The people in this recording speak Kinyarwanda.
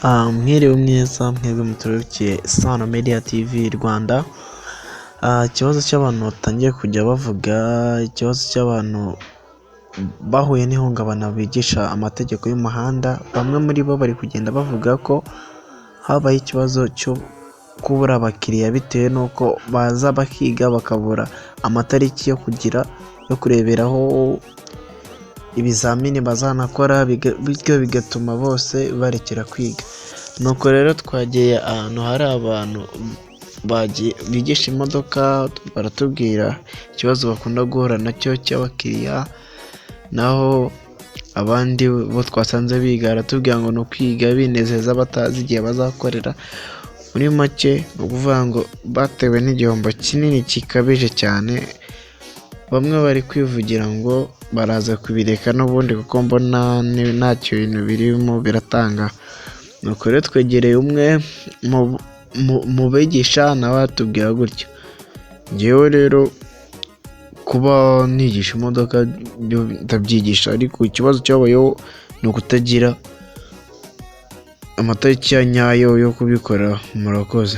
Mwiriwe neza mwebwe muturukiye Sano Media TV Rwanda. Ikibazo cy'abantu batangiye kujya bavuga, ikibazo cy'abantu bahuye n'ihungabana bigisha amategeko y'umuhanda, bamwe muri bo bari kugenda bavuga ko habaye ikibazo cyo kubura abakiriya bitewe n'uko baza bakiga bakabura amatariki yo kugira yo kureberaho ibizamini bazanakora, bityo bigatuma bose barekera kwiga. Nuko rero twagiye ahantu hari abantu bigisha imodoka, baratubwira ikibazo bakunda guhura nacyo cy'abakiriya, naho abandi bo twasanze biga baratubwira ngo ni ukwiga binezeza batazi igihe bazakorera. Muri make ni ukuvuga ngo batewe n'igihombo kinini gikabije cyane, bamwe bari kwivugira ngo baraza kubireka n'ubundi kuko mbona nta kintu birimo biratanga. Nuko rero twegereye umwe mu bigisha nawe atubwira gutyo. Njyewe rero kuba nigisha imodoka ndabyigisha, ariko ikibazo cyabayeho ni ukutagira amatariki ya nyayo yo kubikora. Murakoze.